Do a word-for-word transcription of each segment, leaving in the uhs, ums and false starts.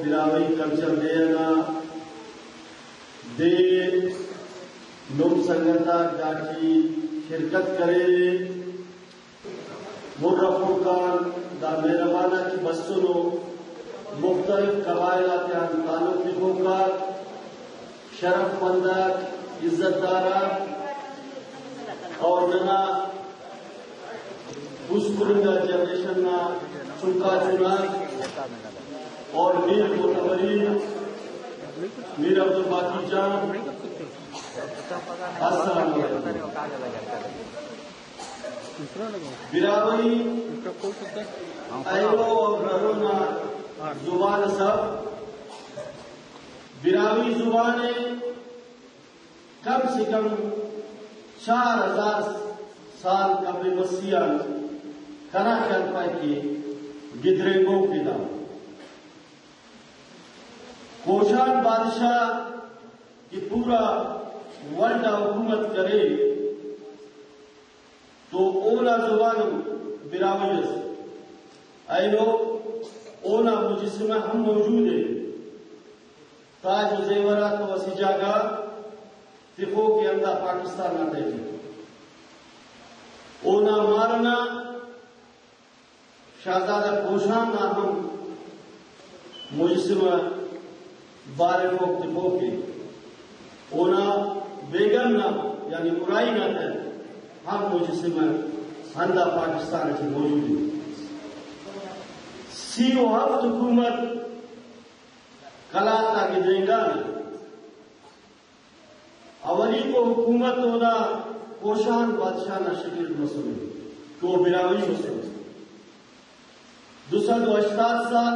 براہوئی کلچر ڈے انا دے نم سنگت آک داٹی شرکت کریرے۔ مر ہرفوکان دا مہربان آ کہ بسنو، مختلف قبائل آتیان تعلق تخوک آک، شرف مند آک، عزت دار آک اور ننا پوسکننگا جنریشن نا چنکا چناک اور میر معتبرین میر عبدالباقی جان، السلام علیکم۔ براہوئی اینو اور ڈرو نا زبان اس اف۔ براہوئی زبان ءِ کم سے کم چار ہزار سال قبل مسیح آن کنا خیال پائے کہ گدرینگوک ءِ دا۔ کوشان بادشاہ کہ پورا ورلڈ آ حکومت کرے تو اونا زبان ہم براہوئی ئس۔ اینو اونا مجسمہ ہم موجود ءِ۔ تاج و زیورات و اسہ جاگہ تخوک ءِ ہندا پاکستان نا تہٹی۔ اونا مار ئنا شہزادہ کوشان نا ہم مجسمہ بارفوک تخوک ءِ۔ اونا بیگم نا یعنی ارائی نا تہ ہم مجسمہ ہندا پاکستان اٹی موجود ءِ۔ سی و ہفت حکومت قلات آ گدرینگانے۔ اولیکو حکومت اونا کوشان بادشاہ نا شکل اٹ مسنے کہ او براہوئی مسنے۔ دو سد و ہشتاد سال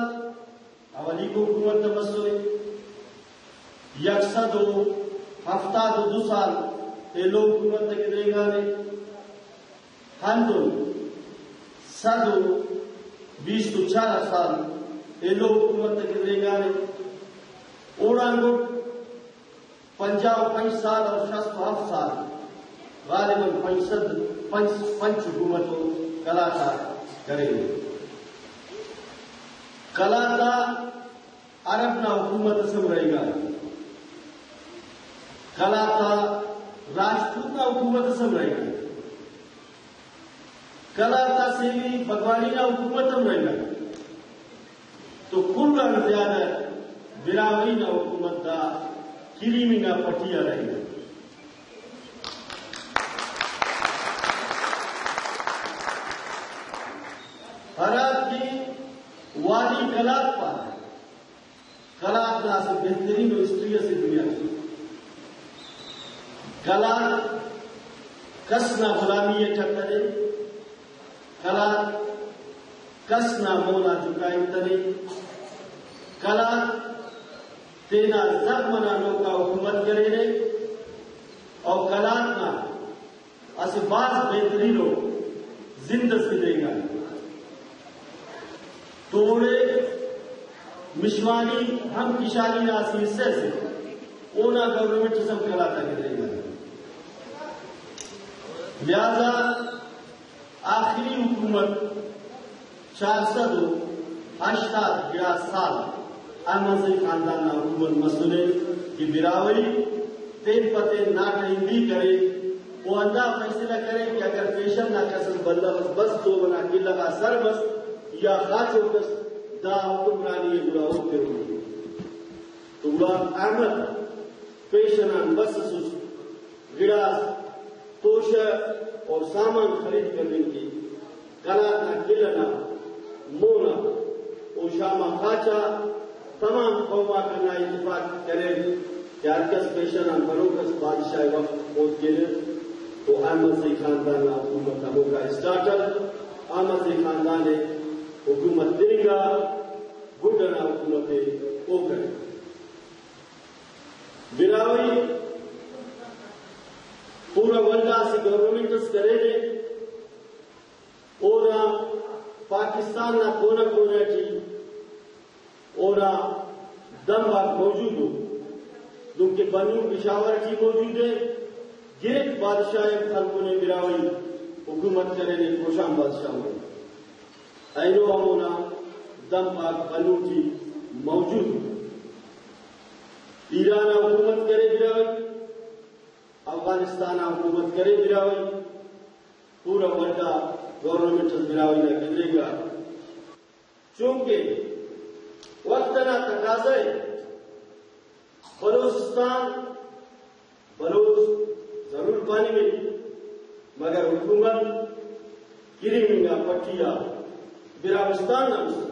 اولیکو حکومت نا مسنے، یک سد و ہفتاد و دو سال ایلو حکومت نا گدرینگانے۔ ہندن سد و بیست و چار سال ایلو حکومت نا گدرینگانے۔ اوڑان گڈ پنجاہ و پنچ سال اور شست و ہفت سال، غالباً پنچ سد، پنچ، پنچ حکومت و قلات آ کرینے۔ قلات آ عرب نا حکومت اس ہم رہینگا، قلات آ راجپوت نا حکومت اس ہم رہینگا۔ قلات آ سیمی بگوالی نا حکومت ہم رہینگا، تو کل آن زیادہ براہوئی نا حکومت دا کریمی نا پٹی آ رہینگا۔ ہرا کہ وادی قلات پارہ۔ قلات نا اسہ بہترین ءُ ہسٹری اسے دنیا ٹی۔ قلات کس نا غلامی ءِ ٹھکرے، قلات کس نا مون آ جھکائنگتنے، قلات تینا زخم ئنا نوکا حکومت کرینے، او قلات نا اسہ بھاز بہترین ءُ زند اس گدرینگا۔ تو اوڑے مشوانی ہم کشانی نا اسہ حصہ اسے، اونا گورنمنٹ اس ہم قلات آ گدرینگا۔ لہذا آخری حکومت چار سد و ہشتاد گڑاس سال احمد زئی خاندان نا حکومت مسنے کہ براہوئی تین پہ تین ناٹہ ہندی کرے، او ہندا فیصلہ کرے کہ اگر پیشن نا کس اس بندغ اس بس تو اونا قلعہ غا سر مس یا خاچوک اس، دا حکمرانی ءِ گڑا او ترونے۔ تو گڑا احمد پیشن آن بسسس، گڑاس توشہ اور سامان خرید کننگ کہ قلات نا قلعہ نا مون آ او شام آ خاچا تمام قوم آک انا اتفاق کریر کہ ہر کس پیشن آن بروک اس بادشاہ ءِ وخت اوتکینہ۔ تو احمد زئی خاندان نا حکومت ہموکا اسٹارٹ ءِ۔ احمد زئی خاندان ءِ حکومت تننگا، گڈ ئنا حکومت ءِ او کرے۔ براہوئی پورا ولدا اسہ گورنمنٹ اس کرینے، اونا پاکستان نا کونہ کونہ ٹی اونا دمب آک موجود ءُ، دنکہ بنو پشاور ٹی موجود ءِ، گرک بادشاہ ءِ خلکنے براہوئی حکومت کرینے، کوشان بادشاہ ءِ۔ اینو ہم اونا دمب آک بنو ٹی موجود۔ پاکستان آ حکومت کرے براہوئی، پورا ورلڈ آ گورنمنٹ اس براہوئی نا گدریکہ۔ چونکہ وخت انا تقاضہ ءِ، بلوچستان، بلوچ ضرور پاننگک، مگر حکومت کیریم انگا پٹی آ براہوستان نا مسر۔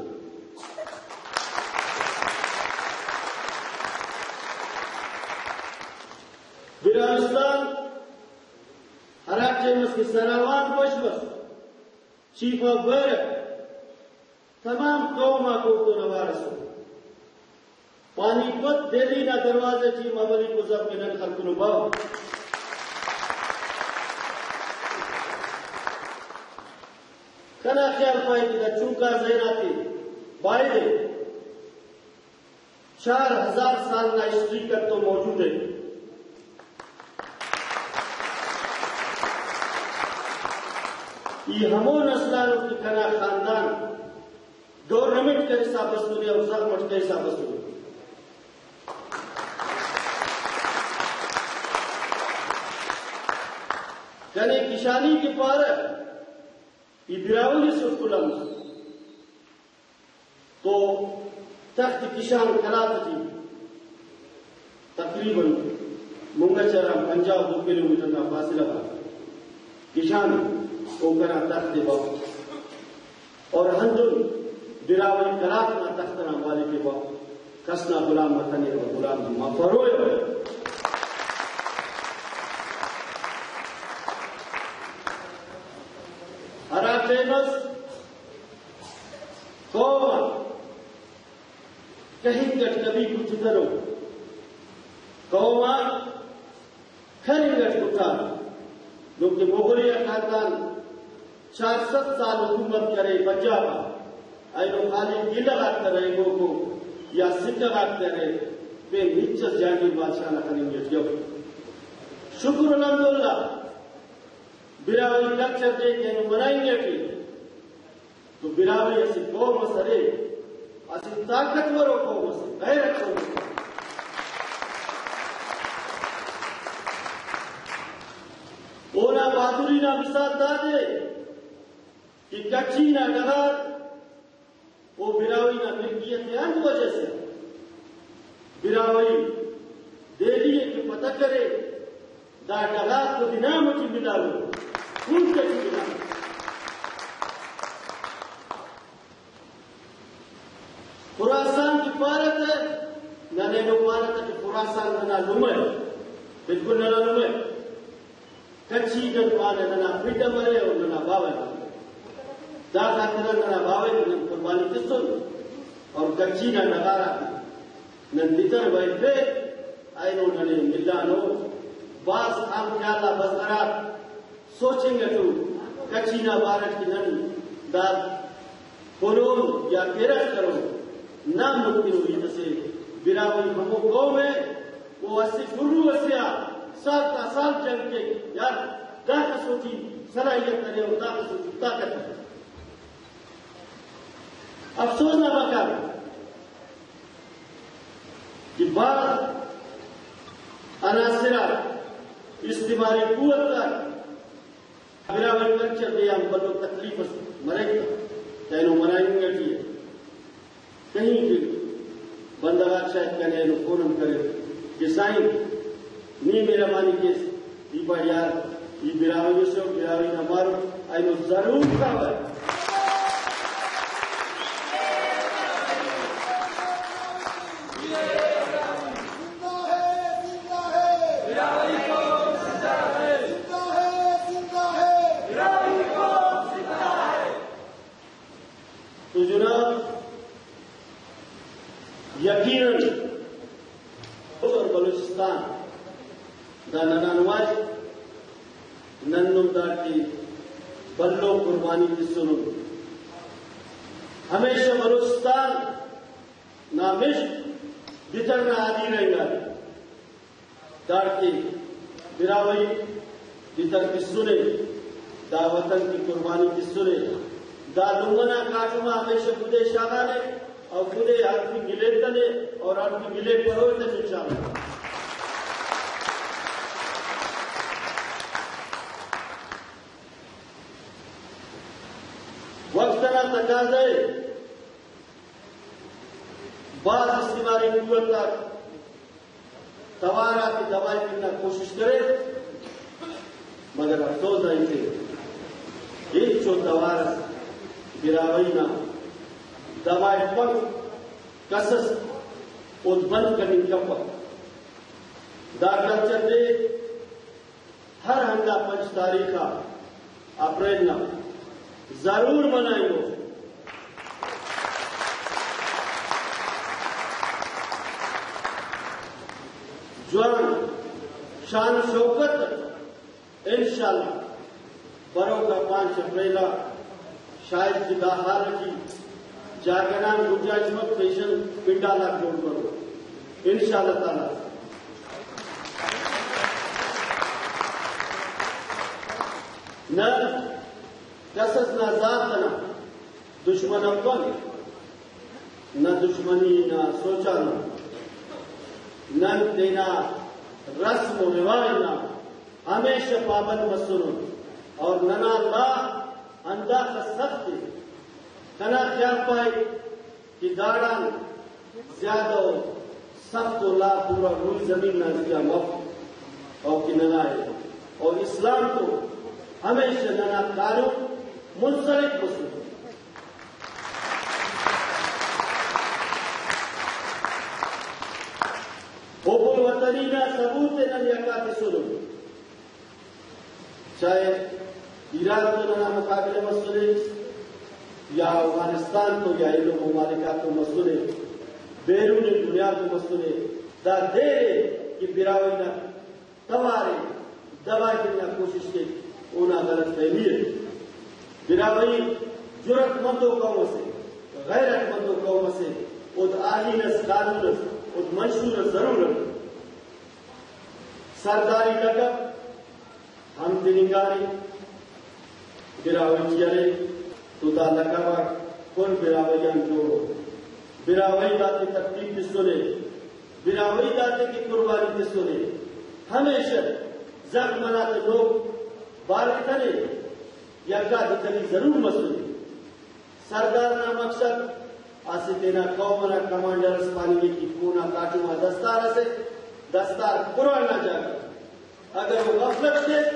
براہوستان ہرا ٹائم اس کہ سراوان بش بس، چیف آف بیرک، تمام قوم آک اوڑتون اوار ئسر۔ پانی پت دہلی نا دروازہ ٹی اولی گزر کہ نن خلکنو باوہ۔ کنا خیال پائے کہ دا چنکا ذہن آتے بایدے۔ چار ہزار سال نا ہسٹری کن تو موجود ءِ۔ ای ہمو نسل آن کہ کنا خاندان گورنمنٹ کرسا بسنے اور زخم اٹ کرسا بسنے۔ کنے کشانی کہ پارہ، ای براہوئی ئسے اسکول آن تو تخت کشان قلات ٹی تقریباً منگچر آن پنجاہ دو کلومیٹر نا فاصلہ غا کشان او کنا تخت ءِ با۔ اور ہندن براہوئی قلات نا تخت ئنا حوالے ٹی با کس نا غلام متنے اور غلام مفروئے۔ ہرا ٹائم اس قوم آک کہنگ اٹ کبھی کچھ کرو، قوم آک کھرنگ اٹ کٹار، دنکہ مغلیہ خاندان چار سد سال حکومت کرے پنجاب آ، اینو خالی گلہ غاک تہ رہینگوکو یا سکہ غاک تہ ارے، پین ہچ اس جہانگیر بادشاہ نا خننگ اٹ گیو۔ شکر الحمدللہ، براہوئی کلچر ڈے کہ اینو منائنگ اٹی تو براہوئی اسہ قوم اس ارے، اسہ طاقتور ءُ قوم اسے، غیرت قوم اسے۔ اونا بہادری نا مثال دادے کہ کچھی نا ڈغار او براہوئی نا ملکیت ءِ انت وجہ سے براہوئی دہلی ءِ کہ فتح کرے، دا ڈغار خود انعام اٹی ملالو، خون تیٹی ملالو۔ خراسان ٹی پارہ تہ، ننے اینو پانہ تہ کہ خراسان ننا لمہ ءِ، بالکل ننا لمہ ءِ۔ کچھی نن پانہ ننا پھڈ مرے اور ننا باوہ نا۔ دا خاطر ننا باوہ نا نن قربانی تسن اور کچھی نا ڈغار آتے نن تتر ویل پہ اینو ننے ملانو۔ بھاز خام خیال آ بزگر آک سوچنگ اٹو کچھی نا بارٹ کہ نن دا کنون یا کیرغ کرون ناممکن ءُ ہیت اسے۔ براہوئی ہمو قوم ءِ او اسہ گرو اسے آ سال تا سال جنگ کیک یار، داخس اوٹی صلاحیت ارے اور داخس اوٹی طاقت ارے۔ افسوس نا بقا کہ بھاز عناصر آک، استعماری قوت آک براہوئی کلچر ڈے آن بھلو تکلیف اس مریک تہ اینو منائنگ اٹی ءِ۔ کہیں کہ بندغ آک شاید کنے اینو فون ہم کریر کہ سائیں، نی مہربانی کیس، ای پا یار، ای براہوئی اسے، براہوئی نا مارو، اینو ضرور کاوہ۔ تو جناب، یقیناً اور بلوچستان دا ننا نواز، نن نم داٹی بھلو قربانی تسنن۔ ہمیشہ بلوچستان نا مش دتر نا عادی رہینگا۔ داڑکہ براہوئی دتر تسنے، دا وطن کہ قربانی تسنے، دا لمہ نا کاٹم آ ہمیشہ گدے شاغانے اور گدے ہڑفنگ گلیتنے اور ہڑفنگ گلیپرو تہ انشاءاللہ۔ بھاز استعماری قوت آک توار آتے دبائفنگ نا کوشش کریر، مگر افسوز نا ہیت ءِ، ہچو توار اس براہوئی نا دبائفنگ، کس اس اود بند کننگ کپک۔ دا کلچر ڈے ہر ہندا پنچ تاریخ آ اپریل نا ضرور منائینو۔ جوان شان و شوکت انشاءاللہ بروکا پانچ اپریل آ شاید کہ دا حال اٹی جاگہ غان گنجائش مف، فیشن پنڈال آک جوڑ مرو انشاءاللہ تعالی۔ نہ کس اس نا ذات انا دشمن افن، نہ دشمنی نا سوچانو۔ نن تینا رسم و رواج نا ہمیشہ پابند مسنن اور ننا لا ہنداخہ سخت ءِ۔ کنا خیال پائک کہ داڑان زیادہ و سخت و لا پورا روئی زمین نا زیہا مف، او کہ ننا ءِ، اور اسلام تو ہمیشہ ننا کاریم منسلک مسنے۔ حب الوطنی نا ثبوت ءِ نن یکا تسنن۔ چاہے ایران تو ننا مقابلہ مسنے، یا افغانستان تو، یا ایلو ممالک آتون مسنے، بیرون دنیا تو مسنے، دا دیر ءِ کہ براہوئی نا توار ءِ دبائفنگ نا کوشش کیک، اونا غلط فہمی ءِ۔ براہوئی جرات مندو قوم اسے، غیرت مندو قوم اسے، اود آئین اس، قانون اس، اود منشور اس ضرور ءِ۔ سرداری لقب ہم تننگانے، براہوئی ٹی ارے تو دا لقب آک کل براہوئی آن جوڑ ءِ۔ براہوئی داتے ترتیب تسنے، براہوئی داتے کہ قربانی تسنے، ہمیشہ زخم آتے نوک بارتنے، یکا دوتنی ضرور مسنے۔ سردار نا مقصد اسہ تینا قوم انا کمانڈر اس پاننگے کہ کون آ کاٹم آ دستار اسے، دستار قرآن نا جاگہ۔ اگر او غفلت کیک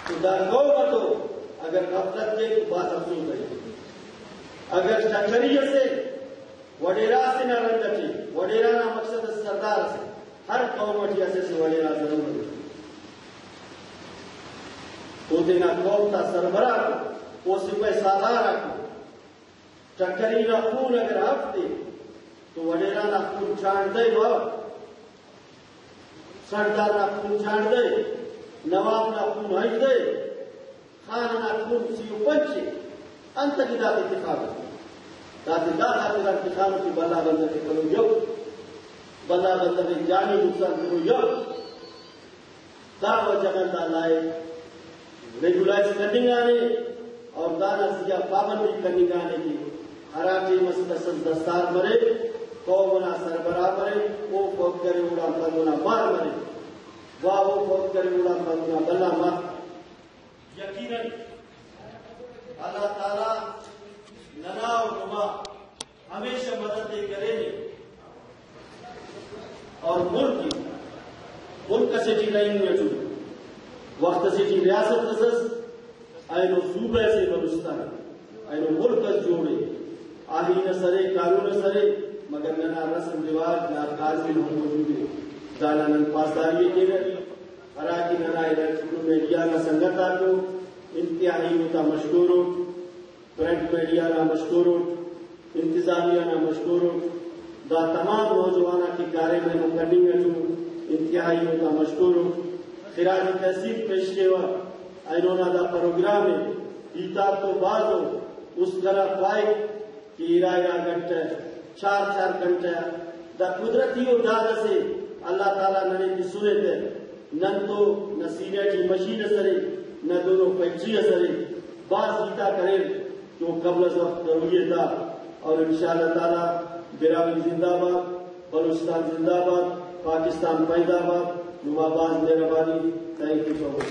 تو دا قوم اتو اگر غفلت کیک تو بھاز افسوز ءِ۔ اگر ٹکری اسے وڈیرا اسے نا رنگ اٹی، وڈیرا نا مقصد اس سردار اسے، ہر قوم اٹی اسہ اسہ وڈیرا ضرور ءِ۔ او تینا قوم تا سربراہ ءِ، او سپہ سالار آک ءِ۔ ٹکری نا خون اگر ہفت ءِ تو وڈیرا نا خون چانڑدہ ءِ، سردار نا خون چانڑدہ ءِ، نواب نا خون ہژدہ ءِ، خان نا خون سی و پنچ ءِ۔ انت کہ داتے تخانو؟ داتے دا خاطر آن تخانو کہ بھلا بندغ ءِ کنو یک، بھلا بندغ ءِ جانی نقصان کنو یک۔ دا وجہ غان دا لائق ریگولائز کننگانے اور دانا زیہا پابندی کننگانے کہ ہرا ٹائم اس کس اس دستار مرے، قوم انا سربراہ مرے، او فوت کرے اوڑان پد اونا مار مرے، وا او فوت کرے اوڑان پد اونا بھلا مار۔ یقیناً اللہ تعالیٰ ننا و نما ہمیشہ مدد ءِ کرینے۔ اور ملک، ملک اسے ٹی رہینگوٹو، وخت اسے ٹی ریاست اس ئس، اینو صوبہ اسے بلوچستان، اینو ملک اس جوڑ ءِ، آئین اس ارے، قانون اس ارے، مگر ننا رسم رواج نا قانون ہم موجود ءِ۔ دانا نن پاسداری ءِ کینہ۔ ہراکہ ننا الیکٹرک میڈیا نا سنگت آکو، انتہائی اوتا مشکور اٹ۔ پرنٹ میڈیا نا مشکور اٹ، انتظامیہ نا مشکور اٹ، دا تمام نوجوان آک کہ کاریم اینو کننگ اٹو انتہائی اوتا مشکور اٹ۔ خراج تحسین پیش کیوہ، اینو نا دا پروگرام ءِ، ہیت آک تو بھاز ءِ، است کنا خواہک کہ ارا ارا گھنٹہ، چار چار گھنٹہ، دا قدرتی ءُ داد اسے، اللہ تعالیٰ ننے تسنے تہ۔ نن تو نہ سینہ ٹی مشین اس ارے، نہ دونو فیکٹری اس ارے، بھاز ہیت آک اریر کہ او قبل از وقت کروئی ءِ تا۔ اور انشاءاللہ تعالیٰ براہوئی زندہ باد، بلوچستان زندہ باد، پاکستان پائیدہ باد۔ نما بھاز مہربانی۔ Thank you so much.